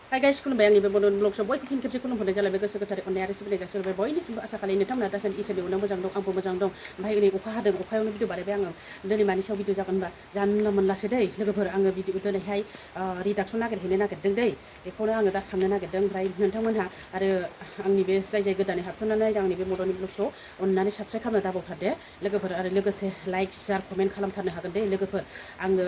Hai guys, खुलुमबाय आंनि बे बड'लेण्ड ब्लग श'आव बयबो फिन खेबसे खुलुमहरनाय जालायबाय गोसो गोथारै अननाय आरो सिबिनाय जासिहरबाय बयनिसिमबो आसा खालामो नोंथांमोना दासान्दि इसोरनि अननायाव मोजां दं आंबो मोजां दं ओमफ्राय ओरै अखा हादों अखायावनो भिडिअ बानायबाय आङो दिनै मानि सायाव भिडिअ जागोन होनबा जानला मोनलासो दै लोगोफोर आङो भिडिअ दिनैहाय रिडाक्सन नागिरहैनो नागिरदों दै बेखौनो आङो दा थांनो नागिरदों ओमफ्राय नोंथांमोनहा आरो आंनि बे जाय गोदानै हाबफैनानै नायदों आंनि बे बड'लेण्ड ब्लग श'आव अननानै साबस्क्राइब खालामनो दाबावथारदे लोगोफोर आरो लोगोसे लाइक शेयार कमेन्ट खालामथारनो हागोन दे लोगोफोर आङो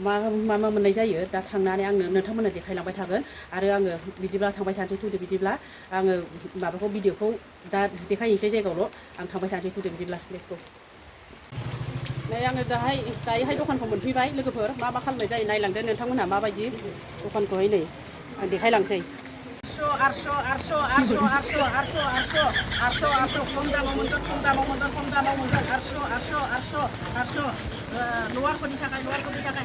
मा मोननाय जायो दा थांनानै आंनो नोंथांमोननो देखायलांबाय थागोन आरो आङो बिदिब्ला थांबाय थानोसै थुदो बिदिब्ला आङो माबाखौ भिडिअखौ दा देखायहैसै जायगायावल' आं थांबाय थानोसै थुदो बिदिब्ला लेट्स गो नै आङो दायोहाय दखानखौ मोनफैबाय लोगोफोर मा खालामनाय जायो नायलांदो नोंथांमोनहा माबायदि दखानखौहाय नै आं देखायलांसै खम दामाव मोनगोन लवारफोरनि थाखाय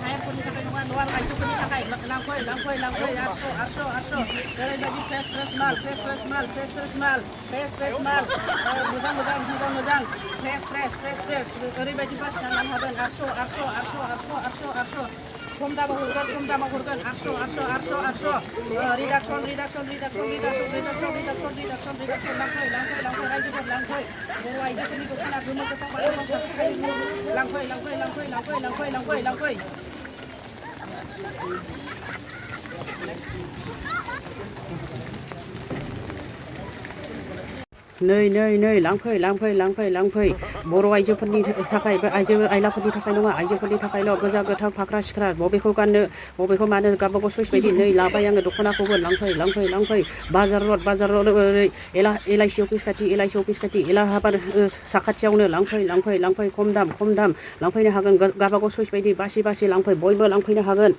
हायारफोरनि थाखाय नङा लवार आइजोफोरनि थाखाय लांफै ओरैबायदि फ्रेस माल मोजां फ्रेस ओरैबायदि बासिना लानो हागोन 800 खम दामाव हरगोन 800 रिडाक्सन लांफै रायजोफोर लांफै बर' आइजोफोरनि दख'ना गोमो गोथां लांफै नै लांफै बर' आइजोफोरनि थाखाय आइजो आइलाफोरनि थाखाय नङा आइजोफोरनि थाखायल' गोजा गोथां फाख्रा सिख्रा बबेखौ गाननो बबेखौ मानो गावबागाव सइस बायदि नै लाबाय आङो दख'नाखौबो लांफै बाजार रड ओरै एलआइसि अफिस खाथि एलाहाबाद साखाथियावनो लांफै खम दाम लांफैनो हागोन गावबागाव सइस बायदि बासि लांफै बयबो लांफैनो हागोन